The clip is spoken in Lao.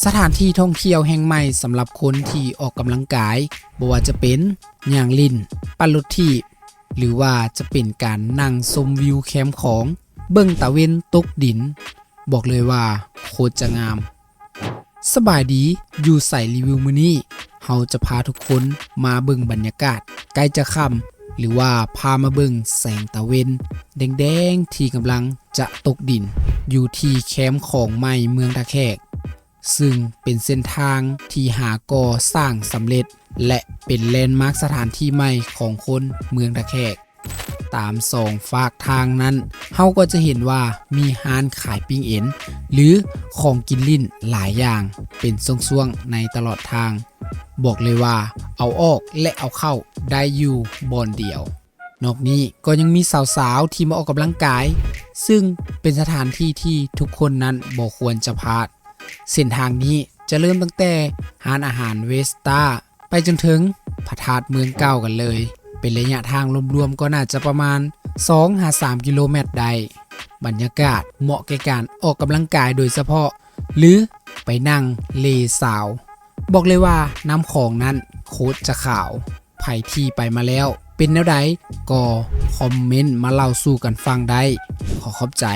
ສະຖານທີ່ທ່ອງທ່ຽວແຫ່ງໃໝ່ສຳລັບຄົນທີ່ອອກກຳລັງກາຍ, ບໍ່ວ່າຈະເປັນຍ່າງຫຼິ້ນ, ປັ່ນລົດຖີບ ຫຼືວ່າຈະເປັນການນັ່ງຊົມວິວແຄມຂອງ, ເບິ່ງຕາເວັນຕົກດິນ, ບອກເລີຍວ່າໂຄດຈະງາມ. ສະບາຍດີ, ຢູ່ໃສຣີວິວມື້ນີ້ ເຮົາຈະພາທຸກຄົນມາເບິ່ງບັນຍາກາດໃກ້ຈະຄ່ຳ ຫຼືວ່າພາມາເບິ່ງແສງຕາເວັນແດງໆ ທີ່ກຳລັງຈະຕົກດິນ ຢູ່ທີ່ແຄມຂອງໃໝ່ເມືອງທ່າແຂກ, ຊຶ່ງເປັນເສັ້ນທາງທີ່ຫາກໍ່ສ້າງສຳເລັດ ແລະ ເປັນແລນມາກສະຖານທີ່ໃໝ່ຂອງຄົນເມືອງທ່າແຂກ. ຕາມສອງຟາກທາງນັ້ນ ເຮົາກໍຈະເຫັນວ່າມີຮ້ານຂາຍປີ້ງເອັນ ຫຼື ຂອງກິນຫຼິ້ນຫຼາຍຢ່າງເປັນຊ່ວງໆໃນຕະຫຼອດທາງ. ບອກເລີຍວ່າເອົາອອກ ແລະ ເອົາເຂົ້າໄດ້ຢູ່ບ່ອນດຽວ. ນອກນີ້ກໍຍັງມີສາວໆທີ່ມາອອກກຳລັງກາຍ, ຊຶ່ງເປັນສະຖານທີ່ທີ່ທຸກຄົນນັ້ນບໍ່ຄວນຈະພາດ. ເສັ້ນທາງນີ້ຈະເລີ່ມຕັ້ງແຕ່ຮ້ານອາຫານເວສຕາ ໄປຈົນເຖິງພະທາດເມືອງເກົ່າກັນເລີຍ. ເປັນໄລຍະທາງລວມໆກໍໜ້າຈະປະມານສອງຫາສາມກິໂລແມັດໄດ້. ບັນຍາກາດເໝາະແກ່ການອອກກຳລັງກາຍໂດຍສະເພາະ ຫຼື ໄປນັ່ງເລສາວ. ບອກເລີຍວ່ານ້ຳຂອງນັ້ນໂຄດຈະຂາວ. ໃຜທີ່ໄປມາແລ້ວເປັນແນວໃດ ກໍຄອມເມັນມາເລົ່າສູ່ກັນຟັງໄດ້. ຂໍຂອບໃຈ.